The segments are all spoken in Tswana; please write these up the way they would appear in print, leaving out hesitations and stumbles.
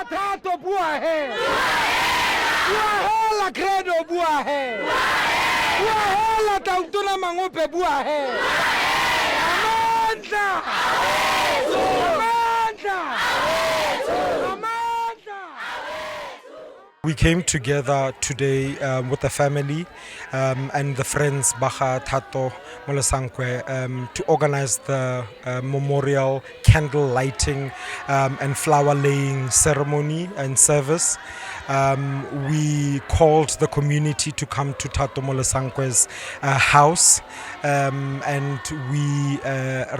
Thato, bua he. Bua hela Credo, bua he. Bua hela Tautona Mangope, bua he. Amandla! Amandla! Amandla! We came together today with the family and the friends Baga Thato Molosankwe to organize the memorial candle lighting and flower laying ceremony and service. We called the community to come to Thato Molosankwe's house and we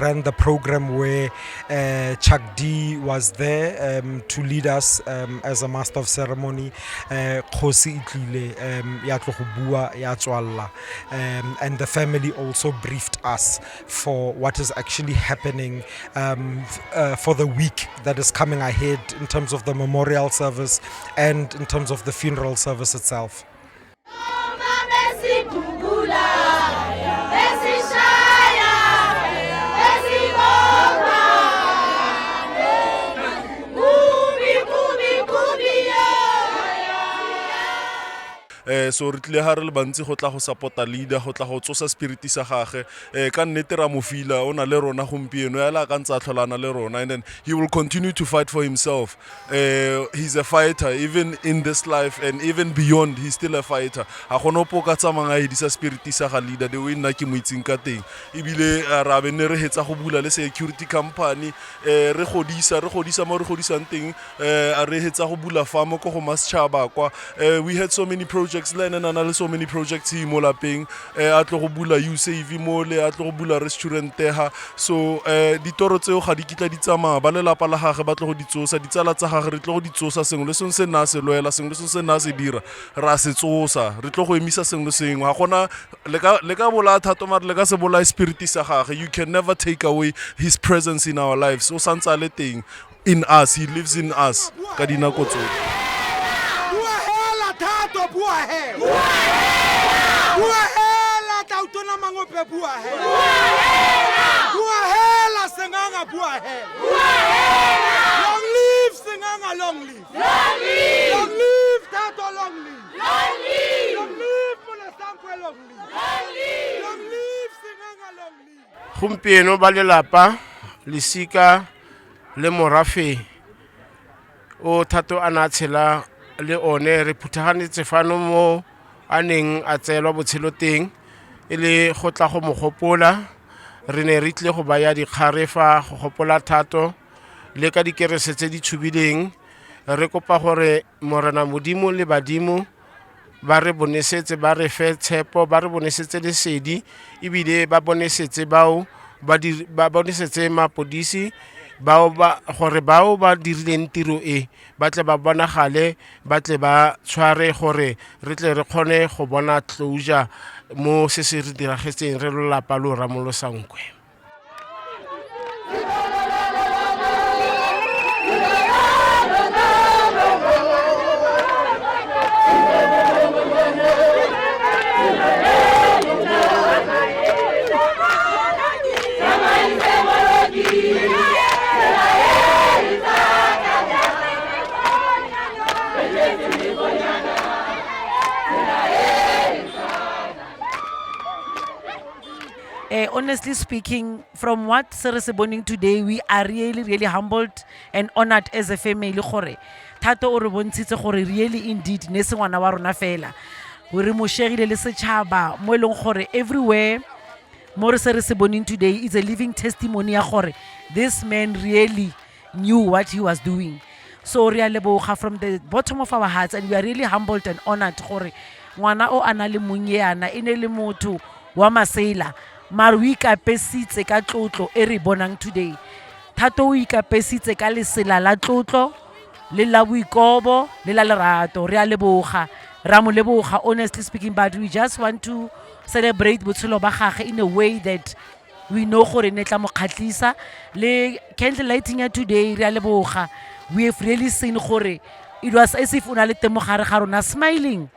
ran the program where Chuck D was there to lead us as a master of ceremony. Kgosi e tlile ya tlo go bua ya tswalla and the family also briefed us for what is actually happening for the week that is coming ahead in terms of the memorial service and in terms of the funeral service itself. Besidubula, besishaya, besibopha. Kubi, kubi, kubi yo. So re tlile ga re le bantsi go tla go support-a leader, go tla go tsosa spirit sa gage. Ka nnete ra mo feel-a o na le rona gompieno, ela a ka ntse a tlholana le rona, and then he will continue to fight for himself. He's a fighter even in this life and even beyond, he's still a fighter. Ga gona ope o ka tsamayng a edisa spirit sa ga leader the way nna ke mo itseng ka teng. Ebile ra be ne re hetsa go bula le security company, re godisa mo re godisang teng, a re hetsa go bula farm ko go Masetšhaba kwa. We had so many projects, le ene na le so many projects mo lapeng, a tlo go bula Usave mole, a tlo go bula restaurant ha. So ditoro tseo ga di kitla di tsamaya. Ba lelapa la gage ba tlo go di tsosa, ditsala tsa gage re tlo go di tsosa. Sengwe le sengwe se nna a se lwela, sengwe le sengwe se nna a se dira, ra se tsosa. Re tlo go emisa sengwe le sengwe. Ga gona le ka bolaya Thato, mare le ka se bolaye spirit sa gage. You can never take away his presence in our lives. O santse a le teng in us, he lives in us ka dinako tsotlhe. Bua hela Thato, bua he. Bua hela Tautona Mangope, bua he. Bua hela Senganga, bua he. Long live Senganga, long live. Long live Thato, long live. Long live Molosankwe, long live. Long live Senganga, long live. Gompieno ba lelapa, lesika le morafe o Thato a na a tshela le one, re phuthaganetse fano mo a neng a tseelwa botshelo teng e le go tla go mo gopola. Re ne re tlile go baya dikgare fa go gopola Thato le ka dikerese tse di tshubileng. Re kopa gore Morena Modimo le badimo ba re bonesetse, ba re fe tshepo, ba re bonesetse lesedi, ebile ba bonesetse bao ba bonesetse mapodisi bao ba gore bao ba dirileng tiro e ba tle ba bonagale, ba tle ba tshware, gore re tle re kgone go bona closure mo se se re diragetseng re lelapa lo Ramolosankwe. Honestly speaking, from what se re se boneng today, we are really, really humbled and honored as a family gore Thato o re bontshitse gore really indeed ne se ngwana wa rona fela. Re mo share-ile le setšhaba mo e leng gore everywhere mo re se re se boneng today is a living testimony ya gore this man really knew what he was doing. So re a leboga from the bottom of our hearts and we are really humbled and honored gore ngwana o a na le mong yana e ne le motho wa masela, mare o ikapesitse ka tlotlo e re e bonang today. Thato o ikapesitse ka lesela la tlotlo le la boikobo le la lerato. Re a leboga, ra mo leboga, honestly speaking, but we just want to celebrate botshelo ba gage in a way that we know gore ne tla mo kgatlhisa. Le candle lighting ya today, re a leboga. We have really seen gore it was as if o na le teng mo gare ga rona, smiling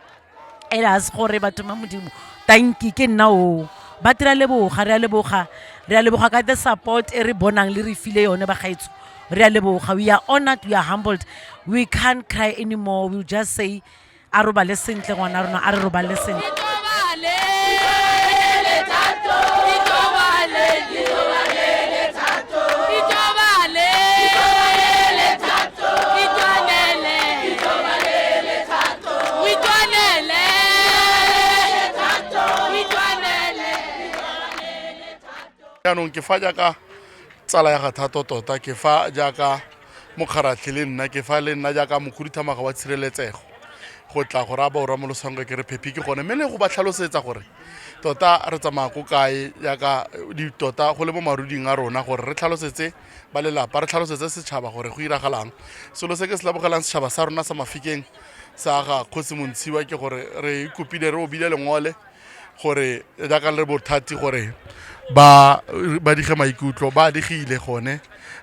at us gore batho ba Modimo, tanki ke nna o. But re a leboga, re a leboga, re a leboga ka the support e re bonang le re file yone, bagaetsho. Re a leboga. We are honored, we are humbled. We can't cry anymore. We'll just say a robale sentle ngwana rona, a re robale sentle. Jaanong ke fa jaaka tsala ya ga Thato tota, ke fa jaaka mokgaratlhi le nna, ke fa le nna jaaka mokhuduthamaga wa tshireletsego go tla go raya baora Molosankwe ke re phephi ke gone, mme le go ba tlhalosetsa gore tota re tsamaya ko kae jaaka tota go le mo maruding a rona gore re tlhalosetse ba lelapa, re tlhalosetse setšhaba gore go iragalang. Selo se ke se lebogelang setšhaba sa rona sa Mafikeng sa ga Kgosi Montshiwa ke gore re ikopile re obile lengole gore jaaka le bothati gore ba ba dige maikutlo, ba digile gone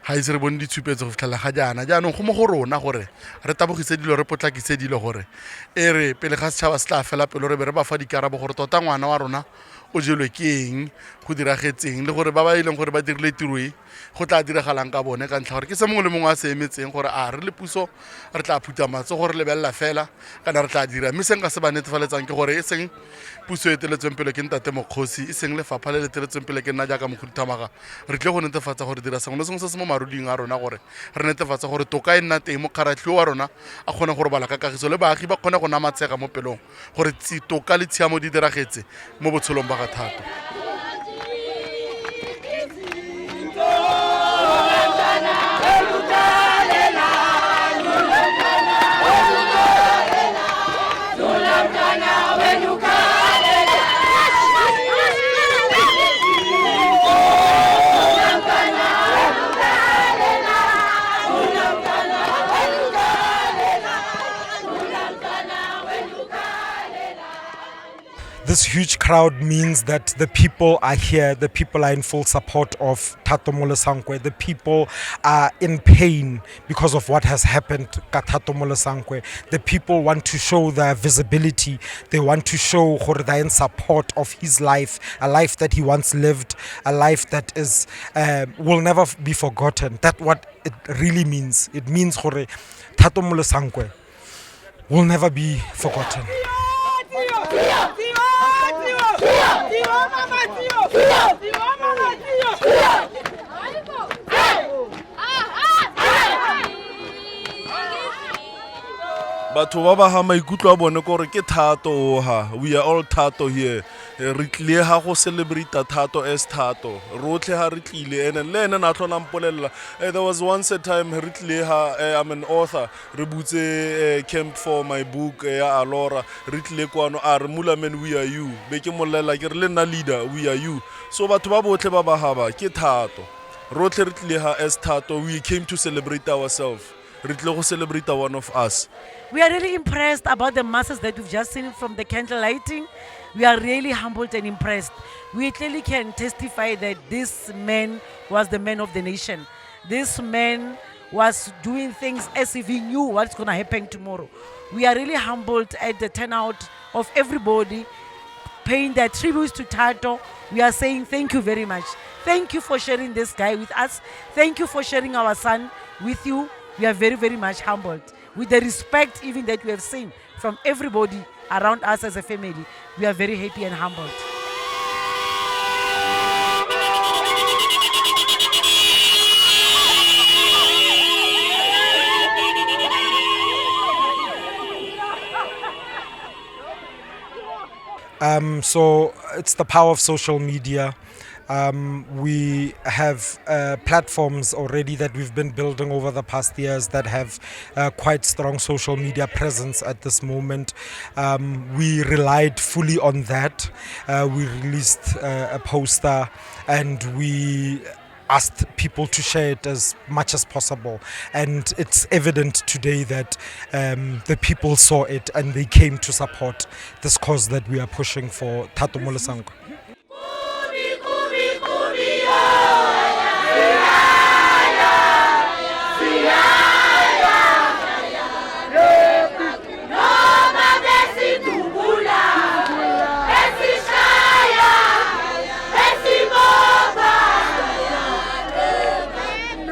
ga ise re bone ditshupetso go fitlhela ga jaana. Jaanong go mo go rona gore re tabogise dilo, re potlakise dilo gore e re pele ga setšhaba se tla fela pelo re be re ba fa dikarabo gore tota ngwana wa rona o jelwe ke eng, go diragetseng, le gore ba ba e leng gore ba dirile tiro e go tla diragalang ka bone, ka ntlha gore ke se mongwe le mongwe a se emetseng gore a re le puso re tla phutha matsogo re lebelela fela kana re tla dira. Mme se nka se ba netefaletsang ke gore e seng puso e eteletsweng pele ke ntate Mokgosi, e seng lefapha le le eteletsweng pele ke nna jaaka mokhuduthamaga, re tlile go netefatsa gore dira sengwe le sengwe se se mo maruding a rona gore re netefatsa gore toka e nna teng, mokgaratlhi wa rona a kgone go robala ka kagiso le baagi ba kgone go namatshega mo pelong gore toka le tshiamo di diragetse mo botshelong ba ga Thato. This huge crowd means that the people are here, the people are in full support of Thato Molosankwe, the people are in pain because of what has happened to Thato Molosankwe. The people want to show their visibility, they want to show gore they're in support of his life, a life that he once lived, a life that is will never be forgotten. That's what it really means. It means gore Thato Molosankwe will never be forgotten. Batho ba ba ga maikutlo a bone kore ke Thato oha, we are all Thato here. Re tlile ga go celebrate Thato as Thato, rotlhe ga re tlile. And then le ene na tlhola mpolelela, there was once a time re tlile ga, I'm an author, re butse camp for my book ya Alora, re tlile kwano a re Mulaman, we are you, be ke molela ke re le nna leader, we are you. So batho ba botlhe ba ba gaba ke Thato, rotlhe re tlile ga as Thato, we came to celebrate ourselves, re tlile go celebrate one of us. We are really impressed about the masses that we've just seen from the candle lighting. We are really humbled and impressed. We clearly can testify that this man was the man of the nation. This man was doing things as if he knew what's going to happen tomorrow. We are really humbled at the turnout of everybody paying their tributes to Thato. We are saying thank you very much. Thank you for sharing this guy with us. Thank you for sharing our son with you. We are very, very much humbled with the respect even that we have seen from everybody around us as a family. We are very happy and humbled. So it's the power of social media. We have platforms already that we've been building over the past years that have quite strong social media presence at this moment. We relied fully on that. We released a poster and we asked people to share it as much as possible, and it's evident today that the people saw it and they came to support this cause that we are pushing for Thato Molosankwe.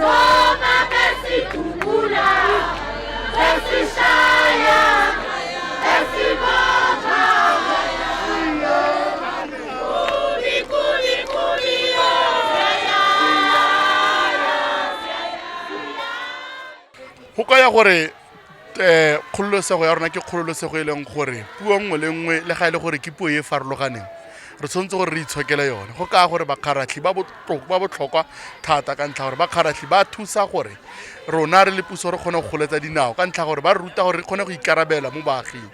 Noma besidubula, Go kaya gore um kgololosego ya rona ke kgololosego e leng gore puo nngwe le nngwe le ga e le gore ke puo e e farologaneng re tshwanetse gore re itshokele yone. Go kaya gore bakgaratlhi ba botlhokwa thata ka ntlha gore bakgaratlhi ba thusa gore rona re le puso re kgone go goletsa dinao ka ntlha gore ba re ruta gore re kgone go ikarabela mo baaging.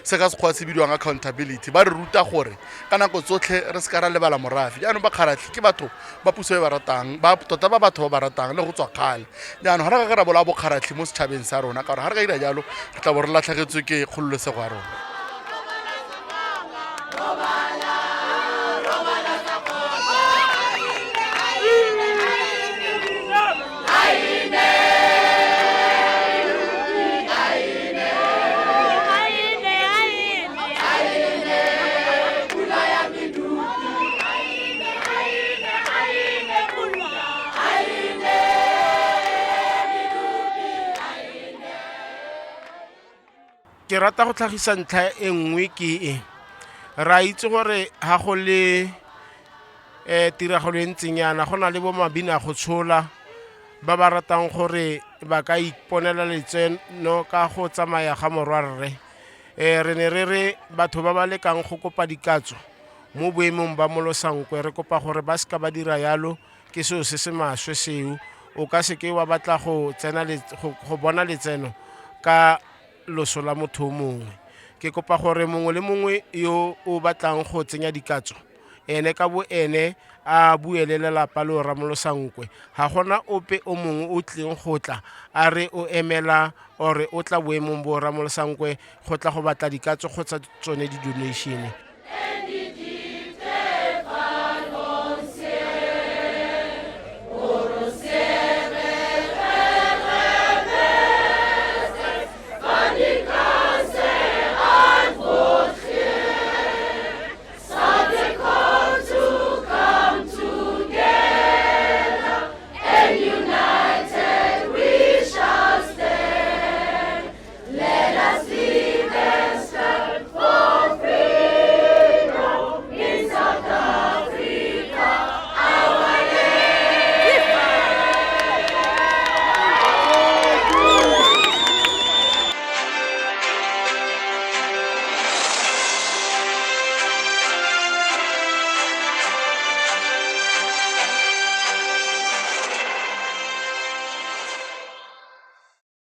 Se ka sekgowa se bidiwang accountability. Ba re ruta gore ka nako tsotlhe re se ka ra lebala morafe. Jaanong bakgaratlhi ke batho ba puso e ba ratang, ba tota ba batho ba ba ratang le go tswa kgale. Jaanong ga re ka ke ra bolaya bokgaratlhi mo setšhabeng sa rona ka gore ga re ka dira jalo re tla bo re latlhegetswe ke kgololosego ya rona. Ke rata go tlhagisa ntlha e nngwe ke e re a itse gore ga go le um tiragalo e ntseng yana go na le bo mabina go tshola ba ba ratang gore ba ka iponela letseno ka go tsamaya ga morwarre. Um re ne re re batho ba ba lekang go kopa dikatso mo boemong ba Molosankwe re kopa gore ba seka ba dira yalo, ke seo se se maswe seo. O ka seke wa batla go tsena go bona letseno ka loso la motho o mongwe. Ke kopa gore mongwe le mongwe yo o batlang go tsenya dikatso ene ka bo ene a bue le lelapa le Ramolosankwe. Ga gona ope o mongwe o tlileng go tla a re o emela ore o tla boemong bo Ramolosankwe go tla go batla dikatso kgotsa tsone di-donation.